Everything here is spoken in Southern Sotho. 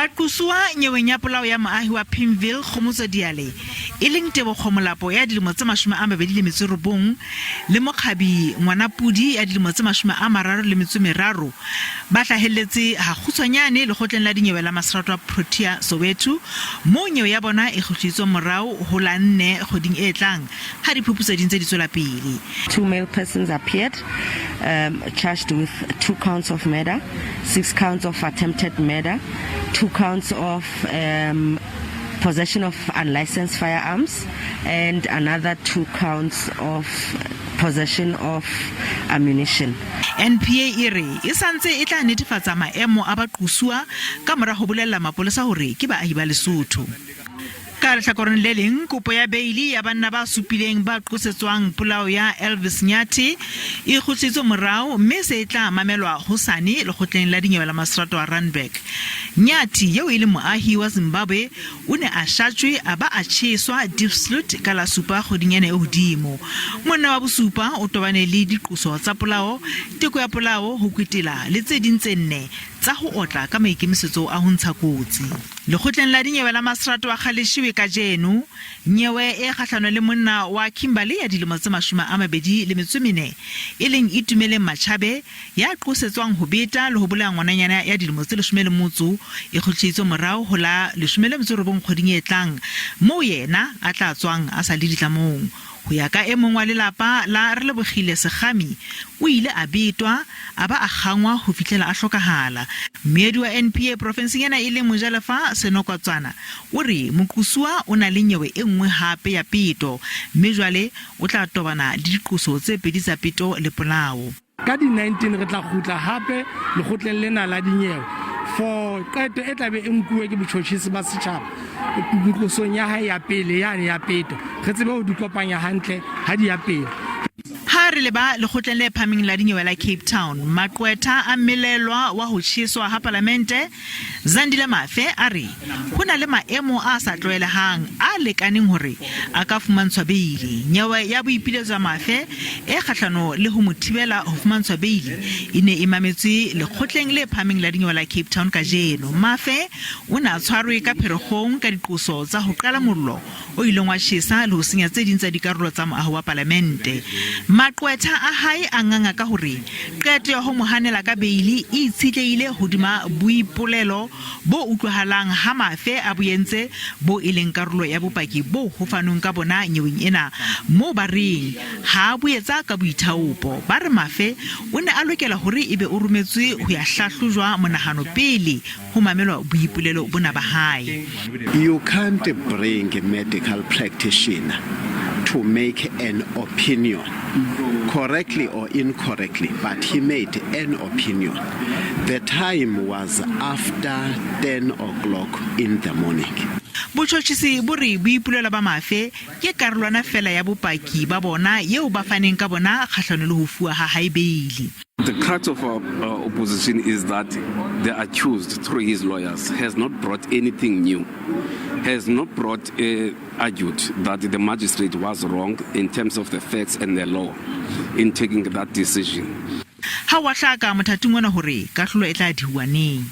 Baqosuwa nyeweng ya polao ya moahi wa Pimville, Kgomotso Diale, e leng Tebogo Molapo ya dilemo tse 29 le Mokgabi Ngwanapudi ya dilemo tse 33 ba hlahelletse hakgutshwanyane lekgotleng la dinyewe la Maseratwa Protea, Soweto, moo nyewe ya bona e kgutlisitsweng morao ho la nne kgweding e tlang ha diphuputso di ntse di tswela pele. Two male persons appeared charged with two counts of murder, six counts of attempted murder, two counts of possession of unlicensed firearms, and another two counts of possession of ammunition. NPA e re e sa ntse e tla netefatsa maemo a baqosuwa ka mora ho bolella mapolesa hore ke baahi ba Lesotho. Ka lehlakoreng le leng, kopo ya beili ya banna ba supileng ba qosetswang polao ya Elvis Nyathi e kgutlisitswe morao mme se e tla mamelwa hosane lekgotleng la dinyewe la Maseratwa Randburg. Nyathi, eo e leng moahi wa Zimbabwe, o ne a shatjwe a ba a tjheswa Diepsloot ka la supa kgweding ena e hodimo. Monna wa bosupa o tobane le diqoso tsa polao, teko ya polao, ho kwetela le tse ding tse nne tsa ho otla ka maikemisetso a ho ntsha kotsi. Lekgotleng la dinyewe la Maserato wa Galeshewe kajeno, nyewe e kgahlano le monna wa Kimberley ya dilemo tse 24 e leng Itumeleng Machabe ya qosetswang ho beta le ho bolaya ngwananyana ya dilemo tse 18 e kgutliseditswe morao ho la 19 kgweding e tlang moo yena a tla tswang a sa le ditlamong. Ho ya ka e mong wa lelapa la Relebogile Sekgami, o ile a betwa a ba a kgangwa ho fihlela a hlokahala. Mmuedi wa NPA porofenseng ena e leng Mojalefa Senokwatswana o re moqosuwa o na le nyewe e nngwe hape ya peto mme jwale o tla tobana le diqoso tse pedi tsa peto le polao. Ka di 19 re tla kgutla hape lekgotleng lena la dinyewe for qeto e tlabe e nkuwe ke botjhotjhisi ba setjhaba nqosong ya hae ya pele yane ya peto, re tsebe ho di kopanya hantle ha di ya pele. Ha re leba lekgotleng le phahameng la dinyewe la Cape Town, maqwetha a mmelelwa wa ho tjheswa ha palamente Zandile Mafe a re ho na le maemo a sa tlwaelehang a lekaneng hore a ka fumantshwa beili. Nyewe ya boipiletso ya Mafe e kgahlano le ho mo thibela ho fumantshwa beili e ne e mametswe Lekgotleng le Phahameng la Dinyewe la Cape Town kajeno. Mafe o ne a tshwarwe ka Pherekgong ka diqoso tsa ho qala mollo o ileng wa tjhesa le ho senya tse ding tsa dikarolo tsa moaho wa palamente. Maqwetha a hae a nganga ka hore qeto ya ho mo hanela ka beili e itshetlehile hodima boipolelo bo utlwahalang ha Mafe a bo entse bo e leng karolo ya bopaki boo ho fanweng ka bona nyeweng ena moo ba reng ha a bo etsa ka boithaopo. Ba re Mafe o ne a lokela hore ebe o rometswe ho ya hlahlojwa monahano pele ho mamelwa boipolelo bona ba hae. You can't bring a medical practitioner to make an opinion, correctly or incorrectly, but he made an opinion. The time was after 10 o'clock in the morning. Botjhotjhisi bo re boipolelo ba Mafe ke karolwana feela ya bopaki ba bona yeo ba faneng ka bona kgahlano le ho fuwa ha hae beili. The crux of our opposition is that the accused, through his lawyers, has not brought anything new, has not brought argued that the magistrate was wrong in terms of the facts and the law in taking that decision. Ha ho a hlaka mothating ona hore kahlolo e tla dihuwa neng.